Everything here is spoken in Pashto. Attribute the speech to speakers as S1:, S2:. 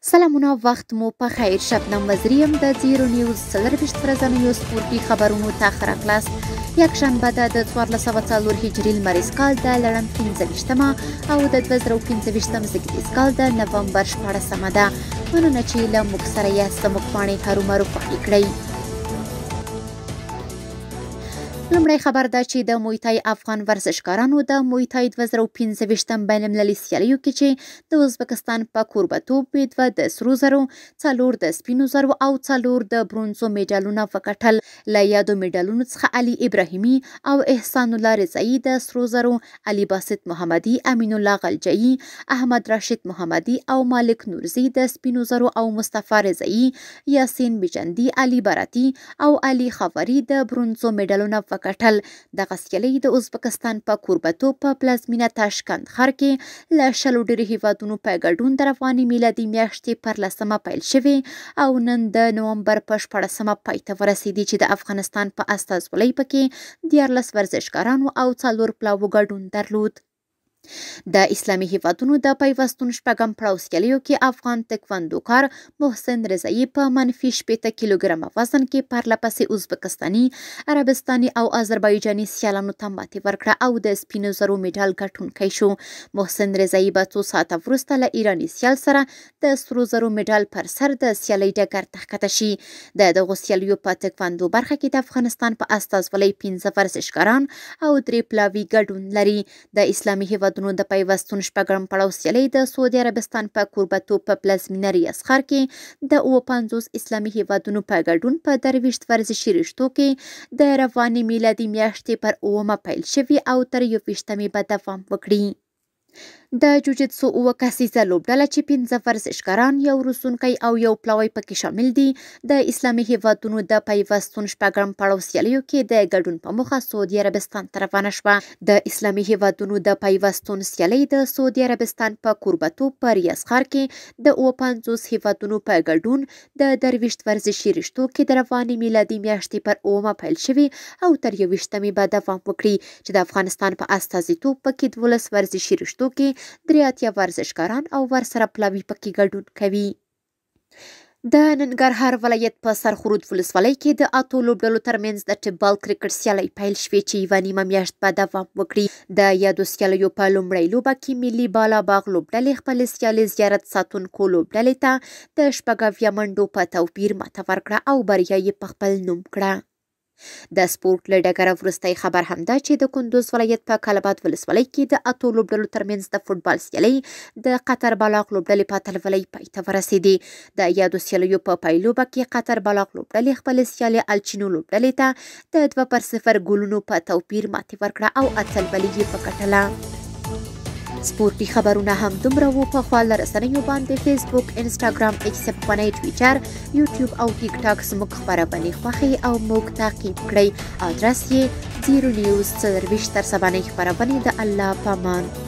S1: سلامونه، وخت مو په خیر. شبنم وزیري یم د زیرو نیوز 24 ورځنیو سپورتي خبرونو ته ښه راغلاست. یکشنبه ده د 1404 هجري لمریز کال د لړم 25مه او د 2025 زېږدیز کال د نومبر 16مه ده. مننه چې له موږ سره یاست. زموږ پاڼې هرومرو خوښې کړئ. لومړی خبر دا چې د مویتای افغان ورزشکارانو د مویتای 2025 بین المللي سیالیو کې چې د ازبکستان په کوربتوب وې، 2 د سرو زرو، 4 د سپینو زرو او 4 د برونزو میډالونه وګټل. له یادو میډالونو څخه علي ابراهیمي او احسان الله رضایي د سرو زرو، علي باسط محمدي، امین الله غلجایي، احمد راشد محمدي او مالک نورزي د سپینو زرو او مصطفی رضایي، یاسین بیجندي، علي براتي او علي خاوري د برونزو میډالونه وګټل. دغه سیالۍ د ازبکستان په کوربتوب په پلازمینه تاشکند ښار کې له 20 ډېرو هیوادونو په ګډون د روانې میلادي میاشتې پر 10مه پیل شوې او نن د نومبر په 16مه پای ته ورسېدې، چې د افغانستان په استازولۍ پکې 13 ورزشکارانو او 4 پلاوو ګډون درلود. د اسلامي هیوادونو د پیوستون شپږم پړاو سیالیو کې افغان تکواندوکار محسن رضایي په -60 کیلوګرامه وزن کې پرله پسې ازبکستاني، عربستاني او آذربایجاني سیالانو ته ماتې ورکړه او د سپینو زرو میډال ګټونکی شو. محسن رضایي به څو ساعته وروسته له ایراني سیال سره د سرو زرو میډال پر سر د سیالۍ ډګر ته ښکته شي. د دغو سیالیو په تکواندو برخه کې د افغانستان په استازولۍ 5 ورزشکاران او 3 پلاوي ګډون لري. د اسلامي هیوادونو د پیوستون شپږم پړاو سیالۍ د سعودي عربستان په کوربتوب په پلازمینه ریاض ښار کې د 57 اسلامي هیوادونو په ګډون په 23 ورزشي رشتو کې د روانې میلادي میاشتې پر 7مه پیل شوې او تر 21مې به دوام وکړي. د جوجیتسو 7 کسیزه لوبډله چې 5 ورزشکاران، 1 روزونکی او 1 پلاوی پکې شامل دي، د اسلامي هیوادونو د پیوستون شپږم پړاو سیالیو کې د ګډون په موخه سعودي عربستان ته روانه شوه. د اسلامي هیوادونو د پیوستون سیالۍ د سعودي عربستان په کوربتوب په ریاض ښار کې د 57 هیوادونو په ګډون د 23 ورزشي رشتو کې د روانې میلادي میاشتې پر 7مه پیل شوې او تر 21مې به دوام وکړي، چې د افغانستان په استازیتوب پکې 12 ورزشي رشتو کې 83 ورزشکاران او ورسره پلاوي پکې ګډون کوي. د ننګرهار ولایت په سرخرود ولسوالۍ کې د 8 لوبډلو ترمنځ د ټیپ بال کرکټ سیالۍ پیل شوې، چې 1.5 میاشت به دوام وکړي. د یادو سیالیو په لومړۍ لوبه کې ملي بالا باغ لوبډلې خپلې سیالې زیارت ساتونکو لوبډلې ته د 76 منډو په توپیر ماته ورکړه او بریا یې په خپل نوم کړه. د سپورت له ډګره وروستی خبر هم دا چې د کندوز ولایت په کلاباد ولسوالۍ کې د 8 لوبډلو ترمنځ د فوټبال سیالۍ د قطر بالاغ لوبډلې په اتلولۍ پای ته ورسېدې. د یادو سیالیو په پایلوبه کې قطر بالاغ لوبډلې خپلې سیالې الچینو لوبډلې ته د 2-0 ګولونو په توپیر ماتې ورکړه او اتلولي یې وګټله. سپورتي خبرونه هم دومره وو. په خواله رسنیو باندې فیسبوک، انسټاګرام، ایکس پخوانی ټویټر، یوټیوب او ټیک ټاک زموږ خپرونې خوښې او موږ تعقیب کړئ. ادرس یې 0 نیوز 24. تر سبانۍ خپرونې د الله پامان.